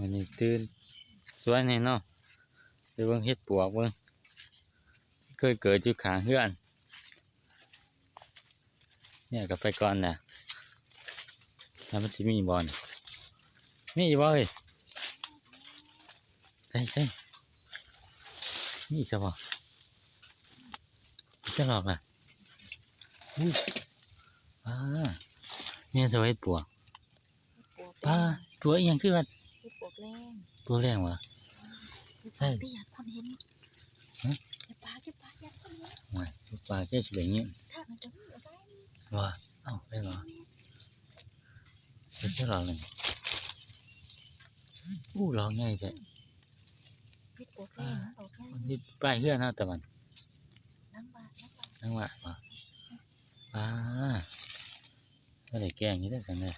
ມື້ນີ້ຕື່ນສວຍແນ່ເນາະ ໄປເບິ່ງເຫັດປວກເບິ່ງ ເຄີຍເກີດຢູ່ຂ້າງເຮືອນ. ເມຍກໍໄປກ່ອນນະ ວ່າມັນຊິມີບໍ່ນະ ມີຢູ່ບໍ່ເອີຍ? ໃສ່ໆ ມີຊະບໍ່? ຈັກດອກລະ? ອຸ້ຍ ປາ ແມ່ນຊະບໍ່ເຫັດປວກ? ປາ ຕົວອີ່ຫຍັງຄືວ່າ ຕົວແລງ ຕົວແລງຫວາ? ໃຊ່ ປາ ເກັບປາ ເກັບປາ ເກັບປາ ໂອ້ຍ ເກັບປາ ເກັບຊິໄດ້ຍິນ ຖ້າມັນຈະມີບໍ່ໄດ້ ວ່າ ເອົ້າ ໄດ້ບໍ່? ເຮັດໃສ່ດອກໜຶ່ງ ອູ້ ດອກໃຫຍ່ແທ້ ເຫັດປວກແລງ ດອກໃຫຍ່ ມັນຊິປາຍເຮືອນເຮົາຕະວັນ ນາງຫວານ ນາງຫວານ ນາງຫວານບໍ່? ປາ ບໍ່ໄດ້ແກງຢູ່ເດີຊັ້ນເດີ.